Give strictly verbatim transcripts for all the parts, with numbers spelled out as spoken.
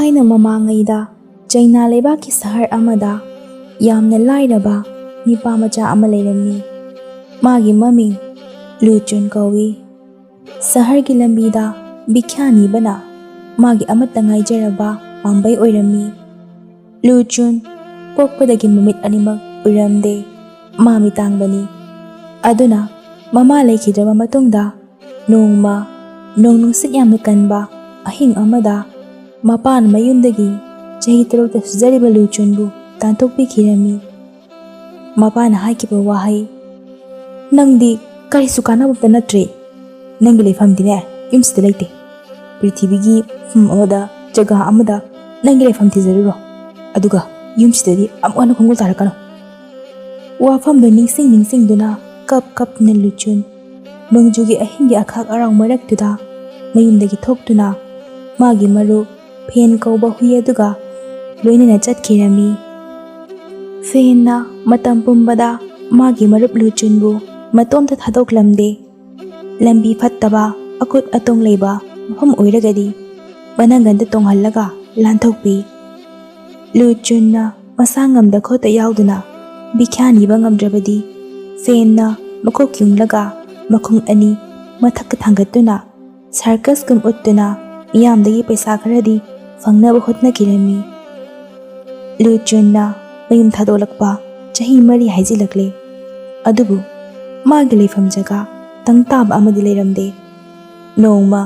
ꯑꯩꯅ ꯃꯃꯥꯡꯉꯩꯗ ꯆꯩꯅꯥ ꯂꯩꯕꯥꯛꯀꯤ ꯁꯍꯔ ꯑꯃꯗ ꯌꯥꯝꯅ ꯂꯥꯏꯔꯕ ꯅꯤꯄꯥ ꯃꯆꯥ ꯑꯃ ꯂꯩꯔꯝꯃꯤ꯫ ꯃꯥꯒꯤ ꯃꯃꯤꯡ ꯂꯨ ꯆꯨꯟ ꯀꯧꯏ꯫ ꯁꯍꯔꯒꯤ ꯂꯝꯕꯤꯗ ꯕꯤꯈ꯭ꯌꯥ ꯅꯤꯕꯅ ꯃꯥꯒꯤ ꯑꯃꯠꯇ ꯉꯥꯏꯖꯔꯕ ꯄꯥꯝꯕꯩ ꯑꯣꯏꯔꯝꯃꯤ꯫ ꯂꯨ ꯆꯨꯟ ꯄꯣꯛꯄꯗꯒꯤ ꯃꯃꯤꯠ ꯑꯅꯤꯃꯛ ꯎꯔꯝꯗꯦ꯫ ꯃꯥ ꯃꯤꯇꯥꯡꯕꯅꯤ꯫ ꯑꯗꯨꯅ ꯃꯃꯥ ꯂꯩꯈꯤꯗ꯭ꯔꯕ ꯃꯇꯨꯡꯗ ꯅꯣꯡꯃ ꯅꯣꯡ ꯅꯨꯡꯁꯤꯠ ꯌꯥꯝꯅ ꯀꯟꯕ ꯑꯍꯤꯡ ꯑꯃꯗ ꯃꯄꯥꯅ ꯃꯌꯨꯝꯗꯒꯤ ꯆꯍꯤ ꯇꯔꯨꯛꯇ ꯁꯨꯖꯔꯤꯕ ꯂꯨ ꯆꯨꯟꯕꯨ ꯇꯥꯟꯊꯣꯛꯄꯤꯈꯤꯔꯝꯃꯤ꯫ ꯃꯄꯥꯅ ꯍꯥꯏꯈꯤꯕ ꯋꯥꯍꯩ, "ꯅꯪꯗꯤ ꯀꯔꯤꯁꯨ ꯀꯥꯟꯅꯕ ꯑꯃꯠꯇ ꯅꯠꯇ꯭ꯔꯦ꯫ ꯅꯪꯒꯤ ꯂꯩꯐꯝꯗꯤꯅꯦ ꯌꯨꯝꯁꯤꯗ ꯂꯩꯇꯦ꯫ ꯄ꯭ꯔꯤꯊꯤꯕꯤꯒꯤ ꯃꯐꯝ ꯑꯃꯗ, ꯖꯒꯥ ꯑꯃꯗ ꯅꯪꯒꯤ ꯂꯩꯐꯝ ꯊꯤꯖꯔꯨꯔꯣ꯫ ꯑꯗꯨꯒ ꯌꯨꯝꯁꯤꯗꯗꯤ ꯑꯃꯨꯛ ꯍꯟꯅ ꯈꯣꯡꯒꯨꯜ ꯇꯥꯔꯛꯀꯅꯨ"꯫ ꯋꯥꯐꯝꯗꯨ ꯅꯤꯡꯁꯤꯡ ꯅꯤꯡꯁꯤꯡꯗꯨꯅ ꯀꯞ ꯀꯞꯅ ꯂꯨ ꯆꯨꯟ ꯅꯣꯡꯖꯨꯒꯤ ꯑꯍꯤꯡꯒꯤ ꯑꯈꯥꯛ ꯑꯔꯥꯎ ꯃꯔꯛꯇꯨꯗ ꯃꯌꯨꯝꯗꯒꯤ ꯊꯣꯛꯇꯨꯅ ꯃꯥꯒꯤ ꯃꯔꯨꯞ ꯐꯦꯟ ꯀꯧꯕ ꯍꯨꯏ ꯑꯗꯨꯒ ꯂꯣꯏꯅꯅ ꯆꯠꯈꯤꯔꯝꯃꯤ꯫ ꯐꯦꯟꯅ ꯃꯇꯝ ꯄꯨꯝꯕꯗ ꯃꯥꯒꯤ ꯃꯔꯨꯞ ꯂꯨ ꯆꯨꯟꯕꯨ ꯃꯇꯣꯝꯇ ꯊꯥꯗꯣꯛꯂꯝꯗꯦ꯫ ꯂꯝꯕꯤ ꯐꯠꯇꯕ, ꯑꯀꯨꯠ ꯑꯇꯣꯡ ꯂꯩꯕ ꯃꯐꯝ ꯑꯣꯏꯔꯒꯗꯤ ꯃꯅꯪꯒꯟꯗ ꯇꯣꯡꯍꯜꯂꯒ ꯂꯥꯟꯊꯣꯛꯄꯤ꯫ ꯂꯨ ꯆꯨꯟꯅ ꯃꯁꯥ ꯉꯝꯗ ꯈꯣꯠꯇ ꯌꯥꯎꯗꯨꯅ ꯕꯤꯈ꯭ꯌꯥ ꯅꯤꯕ ꯉꯝꯗ꯭ꯔꯕꯗꯤ ꯐꯦꯟꯅ ꯃꯀꯣꯛ ꯌꯨꯡꯂꯒ ꯃꯈꯣꯡ ꯑꯅꯤ ꯃꯊꯛꯇ ꯊꯥꯡꯒꯠꯇꯨꯅ ꯁꯔꯀꯁꯀꯨꯝ ꯎꯠꯇꯨꯅ ꯃꯤꯌꯥꯝꯗꯒꯤ ꯄꯩꯁꯥ ꯈꯔꯗꯤ ꯐꯪꯅꯕ ꯍꯣꯠꯅꯈꯤꯔꯝꯃꯤ꯫ ꯂꯨ ꯆꯨꯟꯅ ꯃꯌꯨꯝ ꯊꯥꯗꯣꯛꯂꯛꯄ ꯆꯍꯤ ꯃꯔꯤ ꯍꯥꯏꯖꯤꯜꯂꯛꯂꯦ꯫ ꯑꯗꯨꯕꯨ ꯃꯥꯒꯤ ꯂꯩꯐꯝ ꯖꯒꯥ ꯇꯪ ꯇꯥꯕ ꯑꯃꯗꯤ ꯂꯩꯔꯝꯗꯦ꯫ ꯅꯣꯡꯃ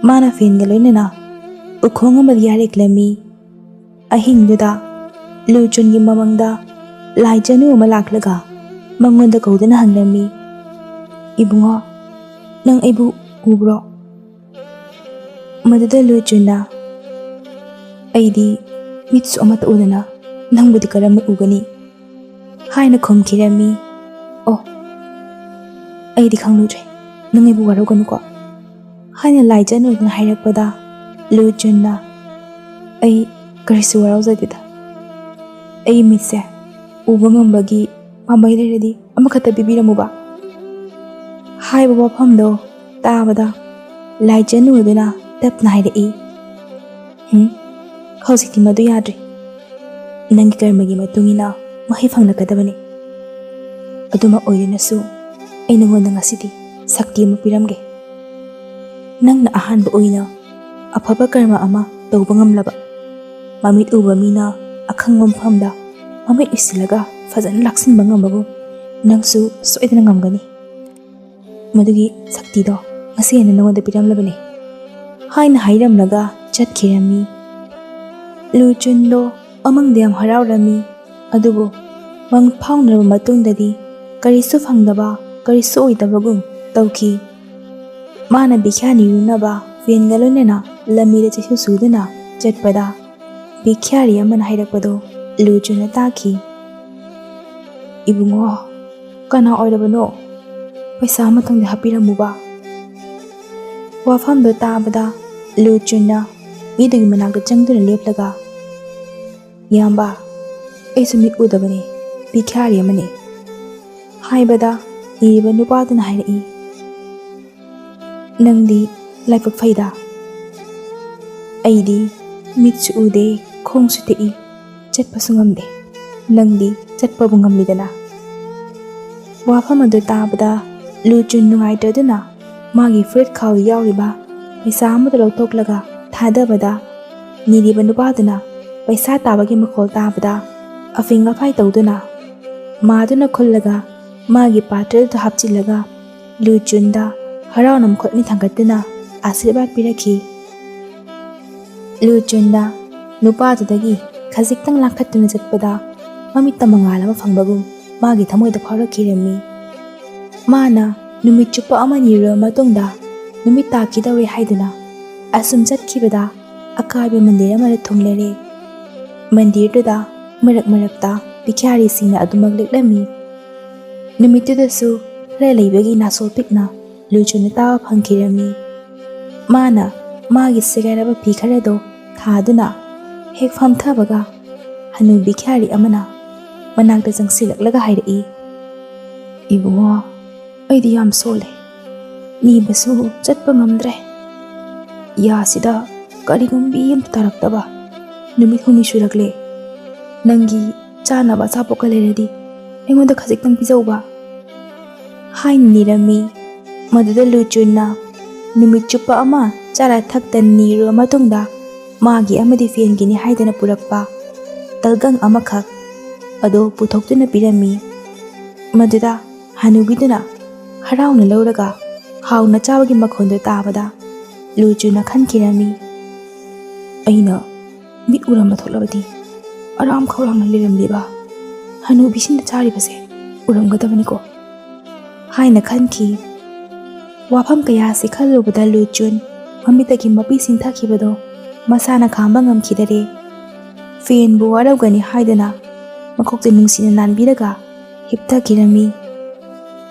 ꯃꯥꯅ ꯐꯦꯟꯒ ꯂꯣꯏꯅꯅ ꯎꯈꯣꯡ ꯑꯃꯗ ꯌꯥꯔꯦꯛꯂꯝꯃꯤ꯫ ꯑꯍꯤꯡꯗꯨꯗ ꯂꯨ ꯆꯨꯟꯒꯤ ꯃꯃꯪꯗ ꯂꯥꯏꯖꯅꯨ ꯑꯃ ꯂꯥꯛꯂꯒ ꯃꯉꯣꯟꯗ ꯀꯧꯗꯨꯅ ꯍꯪꯂꯝꯃꯤ, "ꯏꯕꯨꯡꯉꯣ, ꯅꯪ ꯑꯩꯕꯨ ꯎꯕ꯭ꯔꯣ?" ꯃꯗꯨꯗ ꯂꯨ ꯆꯨꯟꯅ, "ꯑꯩꯗꯤ ꯃꯤꯠꯁꯨ ꯑꯃꯠꯇ ꯎꯗꯅ ꯅꯪꯕꯨꯗꯤ ꯀꯔꯝꯅ ꯎꯒꯅꯤ?" ꯍꯥꯏꯅ ꯈꯨꯝꯈꯤꯔꯝꯃꯤ꯫ "ꯑꯣ, ꯑꯩꯗꯤ ꯈꯪꯂꯨꯗ꯭ꯔꯦ꯫ ꯅꯪ ꯑꯩꯕꯨ ꯋꯥꯔꯧꯒꯅꯨꯀꯣ" ꯍꯥꯏꯅ ꯂꯥꯏꯖꯅꯨꯗꯨꯅ ꯍꯥꯏꯔꯛꯄꯗ, ꯂꯨ ꯆꯨꯟꯅ, "ꯑꯩ ꯀꯔꯤꯁꯨ ꯋꯥꯔꯧꯖꯗꯦꯗ꯫ ꯑꯩ ꯃꯤꯠꯁꯦ ꯎꯕ ꯉꯝꯕꯒꯤ ꯄꯥꯝꯕꯩ ꯂꯩꯔꯗꯤ ꯑꯃꯈꯛꯇ ꯄꯤꯕꯤꯔꯝꯃꯨꯕ" ꯍꯥꯏꯕ ꯋꯥꯐꯝꯗꯣ ꯇꯥꯕꯗ, ꯂꯥꯏꯖꯅꯨꯗꯨꯅ ꯇꯞꯅ ꯍꯥꯏꯔꯛꯏ, "ꯍꯨꯝ, ꯍꯧꯖꯤꯛꯇꯤ ꯃꯗꯨ ꯌꯥꯗ꯭ꯔꯦ꯫ ꯅꯪꯒꯤ ꯀꯔꯃꯒꯤ ꯃꯇꯨꯡ ꯏꯟꯅ ꯃꯍꯩ ꯐꯪꯂꯛꯀꯗꯕꯅꯤ꯫ ꯑꯗꯨꯃꯛ ꯑꯣꯏꯗꯨꯅꯁꯨ ꯑꯩ ꯅꯉꯣꯟꯗ ꯉꯁꯤꯗꯤ ꯁꯛꯇꯤ ꯑꯃ ꯄꯤꯔꯝꯒꯦ꯫ ꯅꯪꯅ ꯑꯍꯥꯟꯕ ꯑꯣꯏꯅ ꯑꯐꯕ ꯀꯔꯃ ꯑꯃ ꯇꯧꯕ ꯉꯝꯂꯕ, ꯃꯃꯤꯠ ꯎꯕ ꯃꯤꯅ ꯑꯈꯪꯕ ꯃꯐꯝꯗ ꯃꯃꯤꯠ ꯎꯏꯁꯤꯜꯂꯒ ꯐꯖꯅ ꯂꯥꯛꯁꯤꯟꯕ ꯉꯝꯕꯕꯨ ꯅꯪꯁꯨ ꯁꯣꯏꯗꯅ ꯉꯝꯒꯅꯤ꯫ ꯃꯗꯨꯒꯤ ꯁꯛꯇꯤꯗꯣ ꯉꯁꯤ ꯑꯩꯅ ꯅꯉꯣꯟꯗ ꯄꯤꯔꯝꯂꯕꯅꯤ" ꯍꯥꯏꯅ ꯍꯥꯏꯔꯝꯂꯒ ꯆꯠꯈꯤꯔꯝꯃꯤ꯫ ꯂꯨ ꯆꯨꯟꯗꯣ ꯑꯃꯪꯗ ꯌꯥꯝ ꯍꯔꯥꯎꯔꯝꯃꯤ꯫ ꯑꯗꯨꯕꯨ ꯃꯪ ꯐꯥꯎꯅꯔꯕ ꯃꯇꯨꯡꯗꯗꯤ ꯀꯔꯤꯁꯨ ꯐꯪꯗꯕ, ꯀꯔꯤꯁꯨ ꯑꯣꯏꯗꯕꯒꯨꯝ ꯇꯧꯈꯤ꯫ ꯃꯥꯅ ꯚꯤꯈ꯭ꯌꯥ ꯅꯤꯔꯨꯅꯕ ꯐꯦꯟꯒ ꯂꯣꯏꯅꯅ ꯂꯝꯕꯤꯗ ꯆꯩꯁꯨ ꯆꯨꯗꯨꯅ ꯆꯠꯄꯗ, ꯚꯤꯈ꯭ꯌꯥꯔꯤ ꯑꯃꯅ ꯍꯥꯏꯔꯛꯄꯗꯣ ꯂꯨ ꯆꯨꯟꯅ ꯇꯥꯈꯤ꯫ "ꯏꯕꯨꯡꯉꯣ, ꯀꯅꯥ ꯑꯣꯏꯔꯕꯅꯣ? ꯄꯩꯁꯥ ꯑꯃꯇꯪꯗꯤ ꯍꯥꯞꯄꯤꯔꯝꯃꯨꯕ꯫" ꯋꯥꯐꯝꯗꯣ ꯇꯥꯕꯗ ꯂꯨ ꯆꯨꯟꯅ ꯃꯤꯗꯨꯒꯤ ꯃꯅꯥꯛꯇ ꯆꯪꯗꯨꯅ ꯂꯦꯞꯂꯒ, "ꯏꯌꯥꯝꯕ, ꯑꯩꯁꯨ ꯃꯤꯠ ꯎꯗꯕꯅꯤ, ꯚꯤꯈ꯭ꯌꯥꯔꯤ ꯑꯃꯅꯤ" ꯍꯥꯏꯕꯗ, ꯅꯤꯔꯤꯕ ꯅꯨꯄꯥꯗꯨꯅ ꯍꯥꯏꯔꯛꯏ, "ꯅꯪꯗꯤ ꯂꯥꯏꯕꯛ ꯐꯩꯗ꯫ ꯑꯩꯗꯤ ꯃꯤꯠꯁꯨ ꯎꯗꯦ, ꯈꯣꯡꯁꯨ ꯇꯦꯛꯏ, ꯆꯠꯄꯁꯨ ꯉꯝꯗꯦ꯫ ꯅꯪꯗꯤ ꯆꯠꯄꯕꯨ ꯉꯝꯂꯤꯗꯅ꯫" ꯋꯥꯐꯝ ꯑꯗꯨ ꯇꯥꯕꯗ ꯂꯨ ꯆꯨꯟ ꯅꯨꯡꯉꯥꯏꯇ꯭ꯔꯗꯨꯅ ꯃꯥꯒꯤ ꯐꯨꯔꯤꯠ ꯈꯥꯎꯗ ꯌꯥꯎꯔꯤꯕ ꯄꯩꯁꯥ ꯑꯃꯗꯨ ꯂꯧꯊꯣꯛꯂꯒ ꯊꯥꯗꯕꯗ, ꯅꯤꯔꯤꯕ ꯅꯨꯄꯥꯗꯨꯅ ꯄꯩꯁꯥ ꯇꯥꯕꯒꯤ ꯃꯈꯣꯜ ꯇꯥꯕꯗ ꯑꯐꯤꯡ ꯑꯐꯥꯏ ꯇꯧꯗꯨꯅ, ꯃꯥꯗꯨꯅ ꯈꯨꯜꯂꯒ ꯃꯥꯒꯤ ꯄꯥꯇ꯭ꯔꯗꯨꯗ ꯍꯥꯞꯆꯤꯜꯂꯒ ꯂꯨ ꯆꯨꯟꯗ ꯍꯔꯥꯎꯅ ꯃꯈꯨꯠ ꯑꯅꯤ ꯊꯥꯡꯒꯠꯇꯨꯅ ꯑꯥꯁꯤꯔꯕꯥꯗ ꯄꯤꯔꯛꯈꯤ꯫ ꯂꯨ ꯆꯨꯟꯅ ꯅꯨꯄꯥꯗꯨꯗꯒꯤ ꯈꯖꯤꯛꯇꯪ ꯂꯥꯡꯈꯠꯇꯨꯅ ꯆꯠꯄꯗ ꯃꯃꯤꯠꯇ ꯃꯉꯥꯜ ꯑꯃ ꯐꯪꯕꯒꯨꯝ ꯃꯥꯒꯤ ꯊꯃꯣꯏꯗ ꯐꯥꯎꯔꯛꯈꯤꯔꯝꯃꯤ꯫ ꯃꯥꯅ ꯅꯨꯃꯤꯠ ꯆꯨꯞꯄ ꯑꯃ ꯅꯤꯔꯨꯔꯕ ꯃꯇꯨꯡꯗ ꯅꯨꯃꯤꯠ ꯇꯥꯈꯤꯗꯧꯔꯦ ꯍꯥꯏꯗꯨꯅ ꯑꯁꯨꯝ ꯆꯠꯈꯤꯕꯗ ꯑꯀꯥꯏꯕ ꯃꯟꯗꯤꯔ ꯑꯃꯗ ꯊꯨꯡꯂꯔꯦ꯫ ꯃꯟꯗꯤꯔꯗꯨꯗ ꯃꯔꯛ ꯃꯔꯛꯇ ꯚꯤꯈ꯭ꯌꯥꯔꯤꯁꯤꯡꯅ ꯑꯗꯨꯃꯛ ꯂꯦꯛꯂꯝꯃꯤ꯫ ꯅꯨꯃꯤꯠꯇꯨꯗꯁꯨ ꯈꯔ ꯂꯩꯕꯒꯤ ꯅꯥꯁꯣꯜ ꯄꯤꯛꯅ ꯂꯨ ꯆꯨꯟꯅ ꯇꯥꯕ ꯐꯪꯈꯤꯔꯝꯃꯤ꯫ ꯃꯥꯅ ꯃꯥꯒꯤ ꯁꯦꯒꯥꯏꯔꯕ ꯐꯤ ꯈꯔꯗꯣ ꯊꯥꯗꯨꯅ ꯍꯦꯛ ꯐꯝꯊꯕꯒ, ꯍꯅꯨ ꯚꯤꯈ꯭ꯌꯥꯔꯤ ꯑꯃꯅ ꯃꯅꯥꯛꯇ ꯆꯪꯁꯤꯜꯂꯛꯂꯒ ꯍꯥꯏꯔꯛꯏ, "ꯏꯕꯨꯡꯉꯣ, ꯑꯩꯗꯤ ꯌꯥꯝ ꯁꯣꯜꯂꯦ꯫ ꯅꯤꯕꯁꯨ ꯆꯠꯄ ꯉꯝꯗ꯭ꯔꯦ꯫ ꯌꯥꯁꯤꯗ ꯀꯔꯤꯒꯨꯝꯕꯤ ꯑꯃ ꯇꯥꯔꯛꯇꯕ ꯅꯨꯃꯤꯠ ꯍꯨꯝꯅꯤ ꯁꯨꯔꯛꯂꯦ꯫ ꯅꯪꯒꯤ ꯆꯥꯅꯕ ꯑꯆꯥꯄꯣꯠꯀ ꯂꯩꯔꯗꯤ ꯑꯩꯉꯣꯟꯗ ꯈꯖꯤꯛꯇꯪ ꯄꯤꯖꯧꯕ" ꯍꯥꯏꯅ ꯅꯤꯔꯝꯃꯤ꯫ ꯃꯗꯨꯗ ꯂꯨ ꯆꯨꯟꯅ ꯅꯨꯃꯤꯠ ꯆꯨꯞꯄ ꯑꯃ ꯆꯥꯔ ꯊꯛꯇ ꯅꯤꯔꯕ ꯃꯇꯨꯡꯗ, ꯃꯥꯒꯤ ꯑꯃꯗꯤ ꯐꯦꯟꯒꯤꯅꯤ ꯍꯥꯏꯗꯅ ꯄꯨꯔꯛꯄ ꯇꯜꯒꯪ ꯑꯃꯈꯛ ꯑꯗꯨ ꯄꯨꯊꯣꯛꯇꯨꯅ ꯄꯤꯔꯝꯃꯤ꯫ ꯃꯗꯨꯗ ꯍꯅꯨꯕꯤꯗꯨꯅ ꯍꯔꯥꯎꯅ ꯂꯧꯔꯒ ꯍꯥꯎꯅ ꯆꯥꯕꯒꯤ ꯃꯈꯣꯟꯗꯨ ꯇꯥꯕꯗ, ꯂꯨ ꯆꯨꯟꯅ ꯈꯟꯈꯤꯔꯝꯃꯤ, "ꯑꯩꯅ ꯃꯤꯠ ꯎꯔꯝꯕ ꯊꯣꯛꯂꯕꯗꯤ ꯑꯔꯥꯝ ꯈꯧꯔꯥꯡꯅ ꯂꯩꯔꯝꯂꯤꯕ ꯍꯅꯨꯕꯤꯁꯤꯡꯅ ꯆꯥꯔꯤꯕꯁꯦ ꯎꯔꯝꯒꯗꯕꯅꯤꯀꯣ" ꯍꯥꯏꯅ ꯈꯟꯈꯤ꯫ ꯋꯥꯐꯝ ꯀꯌꯥꯁꯤ ꯈꯜꯂꯨꯕꯗ ꯂꯨ ꯆꯨꯟ ꯃꯃꯤꯠꯇꯒꯤ ꯃꯄꯤ ꯆꯤꯡꯊꯈꯤꯕꯗꯣ ꯃꯁꯥꯅ ꯈꯥꯝꯕ ꯉꯝꯈꯤꯗꯔꯦ꯫ ꯐꯦꯟꯕꯨ ꯋꯥꯔꯧꯒꯅꯤ ꯍꯥꯏꯗꯨꯅ ꯃꯀꯣꯛꯇ ꯅꯨꯡꯁꯤꯅ ꯅꯥꯟꯕꯤꯔꯒ ꯍꯤꯞꯊꯈꯤꯔꯝꯃꯤ꯫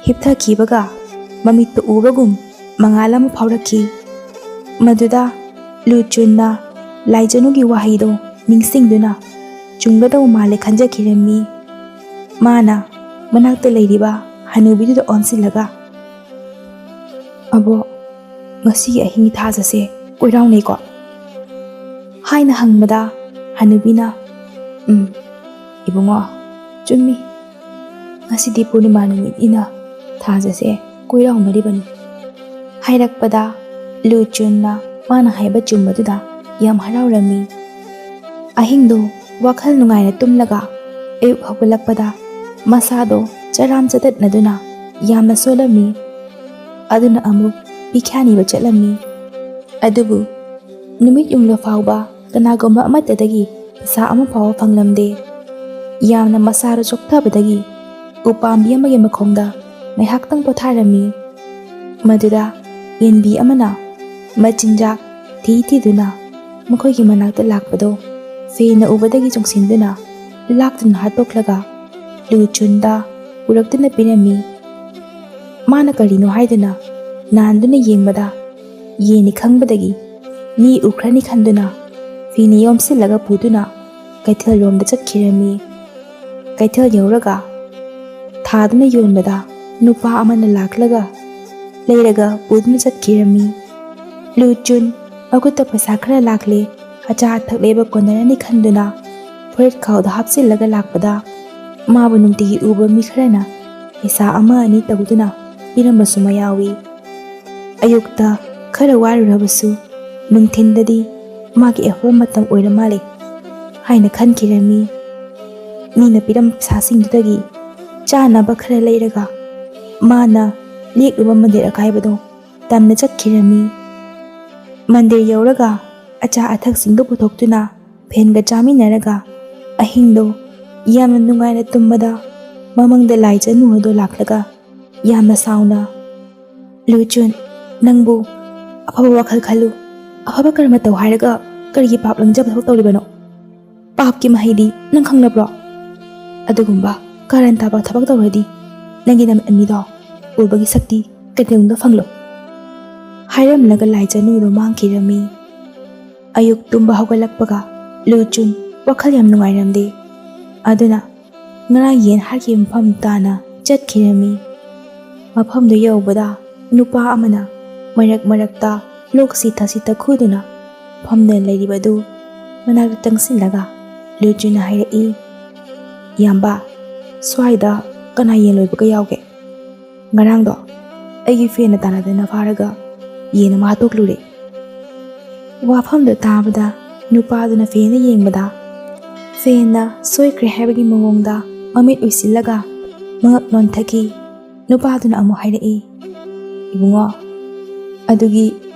ꯍꯤꯞꯊꯈꯤꯕꯒ ꯃꯃꯤꯠꯇ ꯎꯕꯒꯨꯝ ꯃꯉꯥꯜ ꯑꯃ ꯐꯥꯎꯔꯛꯈꯤ꯫ ꯃꯗꯨꯗ ꯂꯨ ꯆꯨꯟꯅ ꯂꯥꯏꯖꯅꯨꯒꯤ ꯋꯥꯍꯩꯗꯣ ꯅꯤꯡꯁꯤꯡꯗꯨꯅ ꯆꯨꯝꯒꯗꯧ ꯃꯥꯜꯂꯦ ꯈꯟꯖꯈꯤꯔꯝꯃꯤ꯫ ꯃꯥꯅ ꯃꯅꯥꯛꯇ ꯂꯩꯔꯤꯕ ꯍꯅꯨꯕꯤꯗꯨꯗ ꯑꯣꯟꯁꯤꯜꯂꯒ, "ꯑꯕꯣ, ꯉꯁꯤꯒꯤ ꯑꯍꯤꯡꯒꯤ ꯊꯥꯖꯁꯦ ꯀꯣꯏꯔꯥꯎꯅꯩꯀꯣ?" ꯍꯥꯏꯅ ꯍꯪꯕꯗ, ꯍꯅꯨꯕꯤꯅ, "ꯎꯝ, ꯏꯕꯨꯡꯉꯣ, ꯆꯨꯝꯃꯤ꯫ ꯉꯁꯤꯗꯤ ꯄꯨꯔꯅꯤꯃꯥ ꯅꯨꯃꯤꯠꯅꯤꯅ ꯊꯥꯖꯁꯦ ꯀꯣꯏꯔꯥꯎꯅꯔꯤꯕꯅꯤ" ꯍꯥꯏꯔꯛꯄꯗ, ꯂꯨ ꯆꯨꯟꯅ ꯃꯥꯅ ꯍꯥꯏꯕ ꯆꯨꯝꯕꯗꯨꯗ ꯌꯥꯝ ꯍꯔꯥꯎꯔꯝꯃꯤ꯫ ꯑꯍꯤꯡꯗꯣ ꯋꯥꯈꯜ ꯅꯨꯡꯉꯥꯏꯅ ꯇꯨꯝꯂꯒ, ꯑꯌꯨꯛ ꯍꯧꯒꯠꯂꯛꯄꯗ ꯃꯁꯥꯗꯣ ꯆꯔꯥꯝ ꯆꯇꯠꯅꯗꯨꯅ ꯌꯥꯝꯅ ꯁꯣꯜꯂꯝꯃꯤ꯫ ꯑꯗꯨꯅ ꯑꯃꯨꯛ ꯄꯤꯈ꯭ꯌꯥ ꯅꯤꯕ ꯆꯠꯂꯝꯃꯤ꯫ ꯑꯗꯨꯕꯨ ꯅꯨꯃꯤꯠ ꯌꯨꯡꯂ ꯐꯥꯎꯕ ꯀꯅꯥꯒꯨꯝꯕ ꯑꯃꯠꯇꯗꯒꯤ ꯄꯩꯁꯥ ꯑꯃ ꯐꯥꯎꯕ ꯐꯪꯂꯝꯗꯦ꯫ ꯌꯥꯝꯅ ꯃꯁꯥꯗꯣ ꯆꯣꯛꯊꯕꯗꯒꯤ ꯎꯄꯥꯝꯕꯤ ꯑꯃꯒꯤ ꯃꯈꯣꯡꯗ ꯉꯥꯏꯍꯥꯛꯇꯪ ꯄꯣꯊꯥꯔꯝꯃꯤ꯫ ꯃꯗꯨꯗ ꯌꯦꯟꯕꯤ ꯑꯃꯅ ꯃꯆꯤꯟꯖꯥꯛ ꯊꯤ ꯊꯤꯗꯨꯅ ꯃꯈꯣꯏꯒꯤ ꯃꯅꯥꯛꯇ ꯂꯥꯛꯄꯗꯣ ꯐꯦꯟꯅ ꯎꯕꯗꯒꯤ ꯆꯣꯡꯁꯤꯟꯗꯨꯅ ꯂꯥꯛꯇꯨꯅ ꯍꯥꯠꯇꯣꯛꯂꯒ ꯂꯨ ꯆꯨꯟꯗ ꯄꯨꯔꯛꯇꯨꯅ ꯄꯤꯔꯝꯃꯤ꯫ ꯃꯥꯅ ꯀꯔꯤꯅꯣ ꯍꯥꯏꯗꯨꯅ ꯅꯥꯟꯗꯨꯅ ꯌꯦꯡꯕꯗ, ꯌꯦꯟꯅꯤ ꯈꯪꯕꯗꯒꯤ ꯃꯤ ꯎꯈ꯭ꯔꯅꯤ ꯈꯟꯗꯨꯅ ꯐꯤꯅ ꯌꯣꯝꯁꯤꯜꯂꯒ ꯄꯨꯗꯨꯅ ꯀꯩꯊꯦꯜꯔꯣꯝꯗ ꯆꯠꯈꯤꯔꯝꯃꯤ꯫ ꯀꯩꯊꯦꯜ ꯌꯧꯔꯒ ꯊꯥꯗꯨꯅ ꯌꯣꯟꯕꯗ ꯅꯨꯄꯥ ꯑꯃꯅ ꯂꯥꯛꯂꯒ ꯂꯩꯔꯒ ꯄꯨꯗꯨꯅ ꯆꯠꯈꯤꯔꯝꯃꯤ꯫ ꯂꯨ ꯆꯨꯟ ꯃꯈꯨꯠꯇ ꯄꯩꯁꯥ ꯈꯔ ꯂꯥꯛꯂꯦ꯫ ꯑꯆꯥ ꯑꯊꯛ ꯂꯩꯕ ꯀꯣꯟꯅꯔꯅꯤ ꯈꯟꯗꯨꯅ ꯐꯨꯔꯤꯠ ꯈꯥꯎꯗ ꯍꯥꯞꯆꯤꯜꯂꯒ ꯂꯥꯛꯄꯗ, ꯃꯥꯕꯨ ꯅꯨꯡꯇꯤꯒꯤ ꯎꯕ ꯃꯤ ꯈꯔꯅ ꯄꯩꯁꯥ ꯑꯃ ꯑꯅꯤ ꯇꯧꯗꯨꯅ ꯄꯤꯔꯝꯕꯁꯨ ꯃꯌꯥꯎꯏ꯫ ꯑꯌꯨꯛꯇ ꯈꯔ ꯋꯥꯔꯨꯔꯕꯁꯨ ꯅꯨꯡꯊꯤꯟꯗꯗꯤ ꯃꯥꯒꯤ ꯑꯐꯕ ꯃꯇꯝ ꯑꯣꯏꯔ ꯃꯥꯜꯂꯦ ꯍꯥꯏꯅ ꯈꯟꯈꯤꯔꯝꯃꯤ꯫ ꯃꯤꯅ ꯄꯤꯔꯝꯕ ꯄꯩꯁꯥꯁꯤꯡꯗꯨꯗꯒꯤ ꯆꯥꯅꯕ ꯈꯔ ꯂꯩꯔꯒ ꯃꯥꯅ ꯂꯦꯛꯂꯨꯕ ꯃꯟꯗꯤꯔ ꯑꯀꯥꯏꯕꯗꯣ ꯇꯝꯅ ꯆꯠꯈꯤꯔꯝꯃꯤ꯫ ꯃꯟꯗꯤꯔ ꯌꯧꯔꯒ ꯑꯆꯥ ꯑꯊꯛꯁꯤꯡꯗꯨ ꯄꯨꯊꯣꯛꯇꯨꯅ ꯐꯦꯟꯒ ꯆꯥꯃꯤꯟꯅꯔꯒ ꯑꯍꯤꯡꯗꯣ ꯌꯥꯝꯅ ꯅꯨꯡꯉꯥꯏꯅ ꯇꯨꯝꯕꯗ, ꯃꯃꯪꯗ ꯂꯥꯏ ꯆꯅꯨ ꯑꯗꯣ ꯂꯥꯛꯂꯒ ꯌꯥꯝꯅ ꯁꯥꯎꯅ, "ꯂꯨꯆꯨꯟ, ꯅꯪꯕꯨ ꯑꯐꯕ ꯋꯥꯈꯜ ꯈꯜꯂꯨ, ꯑꯐꯕ ꯀꯔꯃ ꯇꯧ ꯍꯥꯏꯔꯒ ꯀꯔꯤꯒꯤ ꯄꯥꯞ ꯂꯪꯖꯕ ꯊꯕꯛ ꯇꯧꯔꯤꯕꯅꯣ? ꯄꯥꯞꯀꯤ ꯃꯍꯩꯗꯤ ꯅꯪ ꯈꯪꯂꯕ꯭ꯔꯣ? ꯑꯗꯨꯒꯨꯝꯕ ꯀꯥꯔꯟ ꯇꯥꯕ ꯊꯕꯛ ꯇꯧꯔꯗꯤ ꯅꯪꯒꯤ ꯅꯃꯤꯠ ꯑꯅꯤꯗꯣ ꯎꯕꯒꯤ ꯁꯛꯇꯤ ꯀꯩꯗꯧꯅꯨꯡꯗ ꯐꯪꯂꯣꯏ" ꯍꯥꯏꯔꯝꯂꯒ ꯂꯥꯏ ꯆꯅꯨꯗꯣ ꯃꯥꯡꯈꯤꯔꯝꯃꯤ꯫ ꯑꯌꯨꯛ ꯇꯨꯝꯕ ꯍꯧꯒꯠꯂꯛꯄꯒ ꯂꯨꯆꯨꯟ ꯋꯥꯈꯜ ꯌꯥꯝ ꯅꯨꯡꯉꯥꯏꯔꯝꯗꯦ꯫ ꯑꯗꯨꯅ ꯉꯔꯥꯡ ꯌꯦꯟ ꯍꯥꯠꯈꯤꯕ ꯃꯐꯝ ꯇꯥꯅ ꯆꯠꯈꯤꯔꯝꯃꯤ꯫ ꯃꯐꯝꯗꯨ ꯌꯧꯕꯗ ꯅꯨꯄꯥ ꯑꯃꯅ ꯃꯔꯛ ꯃꯔꯛꯇ ꯂꯣꯛ ꯁꯤꯊ ꯁꯤꯊ ꯈꯨꯗꯨꯅ ꯐꯝꯗꯨꯅ ꯂꯩꯔꯤꯕꯗꯨ ꯃꯅꯥꯛꯇ ꯆꯪꯁꯤꯜꯂꯒ ꯂꯨꯆꯨꯟꯅ ꯍꯥꯏꯔꯛꯏ, "ꯏꯌꯥꯝꯕ, ꯁ꯭ꯋꯥꯏꯗ ꯀꯅꯥ ꯌꯦꯟ ꯂꯣꯏꯕꯒ ꯌꯥꯎꯒꯦ? ꯉꯔꯥꯡꯗꯣ ꯑꯩꯒꯤ ꯐꯦꯟꯅ ꯇꯥꯟꯅꯗꯅ ꯐꯥꯔꯒ ꯌꯦꯟ ꯑꯃ ꯍꯥꯠꯇꯣꯛꯂꯨꯔꯦ"꯫ ꯋꯥꯐꯝꯗꯨ ꯇꯥꯕꯗ ꯅꯨꯄꯥꯗꯨꯅ ꯐꯦꯟꯗ ꯌꯦꯡꯕꯗ, ꯐꯦꯟꯅ ꯁꯣꯏꯈ꯭ꯔꯦ ꯍꯥꯏꯕꯒꯤ ꯃꯑꯣꯡꯗ ꯃꯃꯤꯠ ꯎꯏꯁꯤꯜꯂꯒ ꯃꯉꯛ ꯅꯣꯟꯊꯈꯤ꯫ ꯅꯨꯄꯥꯗꯨꯅ ꯑꯃꯨꯛ ꯍꯥꯏꯔꯛꯏ, "ꯏꯕꯨꯡꯉꯣ, ꯑꯗꯨꯒꯤ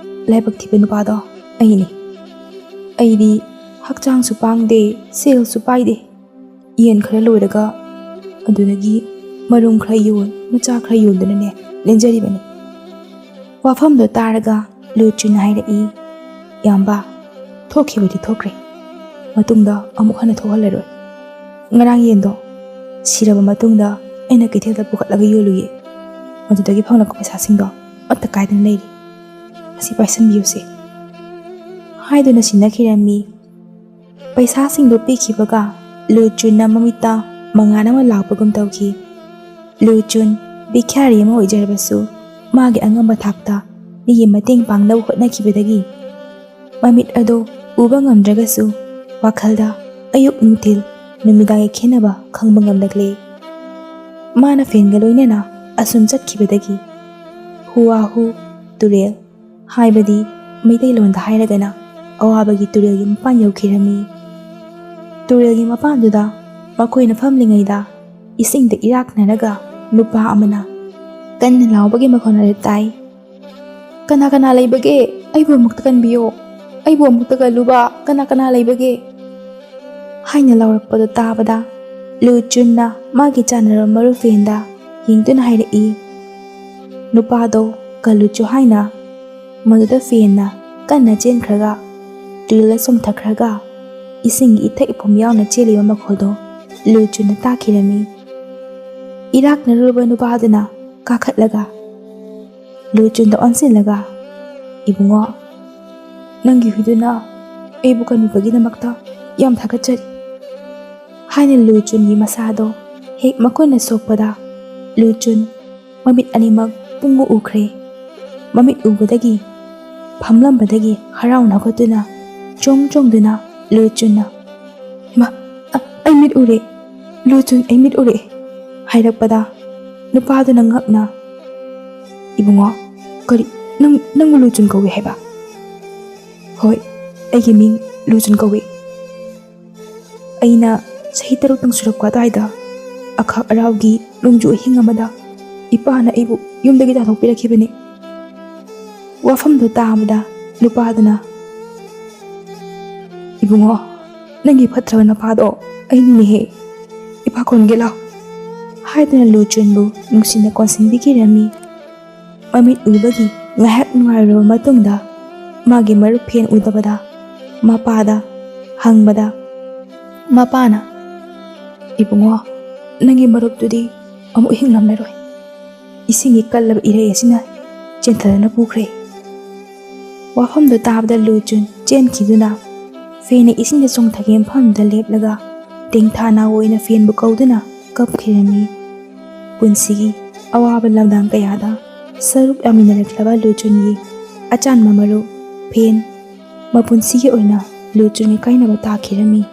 ꯂꯥꯏꯕꯛ ꯊꯤꯕ ꯅꯨꯄꯥꯗꯣ ꯑꯩꯅꯤ꯫ ꯑꯩꯗꯤ ꯍꯛꯆꯥꯡꯁꯨ ꯄꯥꯡꯗꯦ, ꯁꯦꯜꯁꯨ ꯄꯥꯏꯗꯦ꯫ ꯌꯦꯟ ꯈꯔ ꯂꯣꯏꯔꯒ ꯑꯗꯨꯗꯒꯤ ꯃꯔꯨꯝ ꯈꯔ ꯌꯣꯟ, ꯃꯆꯥ ꯈꯔ ꯌꯣꯟꯗꯨꯅꯅꯦ ꯂꯦꯟꯖꯔꯤꯕꯅꯤ"꯫ ꯋꯥꯐꯝꯗꯣ ꯇꯥꯔꯒ ꯂꯨꯆꯨꯟꯅ ꯍꯥꯏꯔꯛꯏ, "ꯏꯌꯥꯝꯕ, ꯊꯣꯛꯈꯤꯕꯗꯤ ꯊꯣꯛꯈ꯭ꯔꯦ, ꯃꯇꯨꯡꯗ ꯑꯃꯨꯛ ꯍꯟꯅ ꯊꯣꯛꯍꯜꯂꯔꯣꯏ꯫ ꯉꯔꯥꯡ ꯌꯦꯟꯗꯣ ꯁꯤꯔꯕ ꯃꯇꯨꯡꯗ ꯑꯩꯅ ꯀꯩꯊꯦꯜꯗ ꯄꯨꯈꯠꯂꯒ ꯌꯣꯜꯂꯨꯏꯌꯦ꯫ ꯃꯗꯨꯗꯒꯤ ꯐꯪꯂꯛꯄ ꯄꯩꯁꯥꯁꯤꯡꯗꯣ ꯑꯃꯠꯇ ꯀꯥꯏꯗꯅ ꯂꯩꯔꯤ꯫ ꯑꯁꯤ ꯄꯥꯏꯁꯟꯕꯤꯌꯨꯁꯦ" ꯍꯥꯏꯗꯨꯅ ꯁꯤꯟꯅꯈꯤꯔꯝꯃꯤ꯫ ꯄꯩꯁꯥꯁꯤꯡꯗꯣ ꯄꯤꯈꯤꯕꯒ ꯂꯨꯆꯨꯟꯅ ꯃꯃꯤꯠꯇ ꯃꯉꯥꯜ ꯑꯃ ꯂꯥꯛꯄꯒꯨꯝ ꯇꯧꯈꯤ꯫ ꯂꯨꯆꯨꯟ ꯚꯤꯈ꯭ꯌꯥꯔꯤ ꯑꯃ ꯑꯣꯏꯖꯔꯕꯁꯨ, ꯃꯥꯒꯤ ꯑꯉꯝꯕ ꯊꯥꯛꯇ ꯃꯤꯒꯤ ꯃꯇꯦꯡ ꯄꯥꯡꯅꯕ ꯍꯣꯠꯅꯈꯤꯕꯗꯒꯤ ꯃꯃꯤꯠ ꯑꯗꯣ ꯎꯕ ꯉꯝꯗ꯭ꯔꯒꯁꯨ ꯋꯥꯈꯜꯗ ꯑꯌꯨꯛ ꯅꯨꯡꯊꯤꯜ ꯅꯨꯃꯤꯗꯥꯡꯒꯤ ꯈꯦꯠꯅꯕ ꯈꯪꯕ ꯉꯝꯂꯛꯂꯦ꯫ ꯃꯥꯅ ꯐꯦꯟꯒ ꯂꯣꯏꯅꯅ ꯑꯁꯨꯝ ꯆꯠꯈꯤꯕꯗꯒꯤ ꯍꯨꯋꯥꯍꯨ ꯇꯨꯔꯦꯜ, ꯍꯥꯏꯕꯗꯤ ꯃꯩꯇꯩꯂꯣꯟꯗ ꯍꯥꯏꯔꯒꯅ ꯑꯋꯥꯕꯒꯤ ꯇꯨꯔꯦꯜꯒꯤ ꯃꯄꯥꯟ ꯌꯧꯈꯤꯔꯝꯃꯤ꯫ ꯇꯨꯔꯦꯜꯒꯤ ꯃꯄꯥꯟꯗꯨꯗ ꯃꯈꯣꯏꯅ ꯐꯝꯂꯤꯉꯩꯗ ꯏꯁꯤꯡꯗ ꯏꯔꯥꯛꯅꯔꯒ ꯅꯨꯄꯥ ꯑꯃꯅ ꯀꯟꯅ ꯂꯥꯎꯕꯒꯤ ꯃꯈꯣꯟ ꯑꯗꯨ ꯇꯥꯏ꯫ "ꯀꯅꯥ ꯀꯅꯥ ꯂꯩꯕꯒꯦ? ꯑꯩꯕꯨ ꯑꯃꯨꯛꯇ ꯀꯟꯕꯤꯌꯣ, ꯑꯩꯕꯨ ꯑꯃꯨꯛꯇ ꯀꯜꯂꯨꯕ, ꯀꯅꯥ ꯀꯅꯥ ꯂꯩꯕꯒꯦ?" ꯍꯥꯏꯅ ꯂꯥꯎꯔꯛꯄꯗꯨ ꯇꯥꯕꯗ ꯂꯨ ꯆꯨꯟꯅ ꯃꯥꯒꯤ ꯆꯥꯟꯅꯔꯕ ꯃꯔꯨꯞ ꯐꯦꯟꯗ ꯌꯦꯡꯗꯨꯅ ꯍꯥꯏꯔꯛꯏ꯫ ꯅꯨꯄꯥꯗꯣ ꯀꯜꯂꯨꯆꯨ ꯍꯥꯏꯅ ꯃꯗꯨꯗ ꯐꯦꯟꯅ ꯀꯟꯅ ꯆꯦꯟꯈ꯭ꯔꯒ ꯇꯨꯔꯦꯜꯗ ꯆꯣꯡꯊꯈ꯭ꯔꯒ ꯏꯁꯤꯡꯒꯤ ꯏꯊꯛ ꯏꯐꯨꯝ ꯌꯥꯎꯅ ꯆꯦꯜꯂꯤꯕ ꯃꯈꯣꯜꯗꯣ ꯂꯨ ꯆꯨꯟꯅ ꯇꯥꯈꯤꯔꯝꯃꯤ꯫ ꯏꯔꯥꯛꯅꯔꯨꯔꯕ ꯅꯨꯄꯥꯗꯨꯅ ꯀꯥꯈꯠꯂꯒ ꯂꯨ ꯆꯨꯟꯗ ꯑꯣꯟꯁꯤꯜꯂꯒ, "ꯏꯕꯨꯡꯉꯣ, ꯅꯪꯒꯤ ꯍꯨꯏꯗꯨꯅ ꯑꯩꯕꯨ ꯀꯟꯕꯤꯕꯒꯤꯗꯃꯛꯇ ꯌꯥꯝ ꯊꯥꯒꯠꯆꯔꯤ" ꯍꯥꯏꯅ ꯂꯨ ꯆꯨꯟꯒꯤ ꯃꯁꯥꯗꯣ ꯍꯦꯛ ꯃꯈꯨꯠꯅ ꯁꯣꯛꯄꯗ ꯂꯨ ꯆꯨꯟ ꯃꯃꯤꯠ ꯑꯅꯤꯃꯛ ꯄꯨꯡꯎ ꯎꯈ꯭ꯔꯦ꯫ ꯃꯃꯤꯠ ꯎꯕꯗꯒꯤ ꯐꯝꯂꯝꯕꯗꯒꯤ ꯍꯔꯥꯎꯅ ꯍꯧꯒꯠꯇꯨꯅ ꯆꯣꯡ ꯆꯣꯡꯗꯨꯅ ꯂꯨ ꯆꯨꯟꯅ, "ꯏꯃꯥ, ꯑ-, ꯑꯩ ꯃꯤꯠ ꯎꯔꯦ! ꯂꯨ ꯆꯨꯟ, ꯑꯩ ꯃꯤꯠ ꯎꯔꯦ!" ꯍꯥꯏꯔꯛꯄꯗ ꯅꯨꯄꯥꯗꯨꯅ ꯉꯛꯅ, "ꯏꯕꯨꯡꯉꯣ, ꯀꯔꯤ, ꯅꯪ, ꯅꯪꯕꯨ ꯂꯨ ꯆꯨꯟ ꯀꯧꯏ ꯍꯥꯏꯕ?" "ꯍꯣꯏ, ꯑꯩꯒꯤ ꯃꯤꯡ ꯂꯨ ꯆꯨꯟ ꯀꯧꯏ꯫ ꯑꯩꯅ ꯆꯍꯤ ꯇꯔꯨꯛꯇꯪ ꯁꯨꯔꯛꯄ ꯑꯗꯨꯋꯥꯏꯗ ꯑꯈꯥꯛ ꯑꯔꯥꯎꯒꯤ ꯅꯣꯡꯖꯨ ꯑꯍꯤꯡ ꯑꯃꯗ ꯏꯄꯥꯅ ꯑꯩꯕꯨ ꯌꯨꯝꯗꯒꯤ ꯇꯥꯟꯊꯣꯛꯄꯤꯔꯛꯈꯤꯕꯅꯤ꯫" ꯋꯥꯐꯝꯗꯨ ꯇꯥꯕꯗ ꯅꯨꯄꯥꯗꯨꯅ, "ꯏꯕꯨꯡꯉꯣ, ꯅꯪꯒꯤ ꯐꯠꯇ꯭ꯔꯕ ꯅꯄꯥꯗꯣ ꯑꯩꯅꯤꯅꯦꯍꯦ, ꯏꯄꯥ ꯀꯣꯟꯒꯦ ꯂꯥꯎ" ꯍꯥꯏꯗꯨꯅ ꯂꯨ ꯆꯨꯟꯕꯨ ꯅꯨꯡꯁꯤꯅ ꯀꯣꯟꯁꯤꯟꯕꯤꯈꯤꯔꯝꯃꯤ꯫ ꯃꯃꯤꯠ ꯎꯕꯒꯤ ꯉꯥꯏꯍꯥꯛ ꯅꯨꯡꯉꯥꯏꯔꯕ ꯃꯇꯨꯡꯗ ꯃꯥꯒꯤ ꯃꯔꯨꯞ ꯐꯦꯟ ꯎꯗꯕꯗ ꯃꯄꯥꯗ ꯍꯪꯕꯗ ꯃꯄꯥꯅ, "ꯏꯕꯨꯡꯉꯣ, ꯅꯪꯒꯤ ꯃꯔꯨꯞꯇꯨꯗꯤ ꯑꯃꯨꯛ ꯍꯤꯡꯂꯝꯂꯔꯣꯏ꯫ ꯏꯁꯤꯡꯒꯤ ꯀꯜꯂꯕ ꯏꯔꯩ ꯑꯁꯤꯅ ꯆꯦꯟꯊꯗꯨꯅ ꯄꯨꯈ꯭ꯔꯦ꯫" ꯋꯥꯐꯝꯗꯨ ꯇꯥꯕꯗ ꯂꯨ ꯆꯨꯟ ꯆꯦꯟꯈꯤꯗꯨꯅ ꯐꯦꯟꯅ ꯏꯁꯤꯡꯗ ꯆꯣꯡꯊꯈꯤꯕ ꯃꯐꯝꯗꯨꯗ ꯂꯦꯞꯂꯒ ꯇꯦꯡꯊꯥ ꯅꯥꯎ ꯑꯣꯏꯅ ꯐꯦꯟꯕꯨ ꯀꯧꯗꯨꯅ ꯀꯞꯈꯤꯔꯝꯃꯤ꯫ ꯄꯨꯟꯁꯤꯒꯤ ꯑꯋꯥꯕ ꯂꯝꯗꯥꯡ ꯀꯌꯥꯗ ꯁꯔꯨꯛ ꯌꯥꯃꯤꯟꯅꯔꯛꯂꯕ ꯂꯨ ꯆꯨꯟꯒꯤ ꯑꯆꯥꯟꯕ ꯃꯔꯨꯞ ꯐꯦꯟ ꯃꯄꯨꯟꯁꯤꯒꯤ ꯑꯣꯏꯅ ꯂꯨ ꯆꯨꯡ ꯏꯀꯥꯏꯅꯕ ꯇꯥꯈꯤꯔꯝꯃꯤ꯫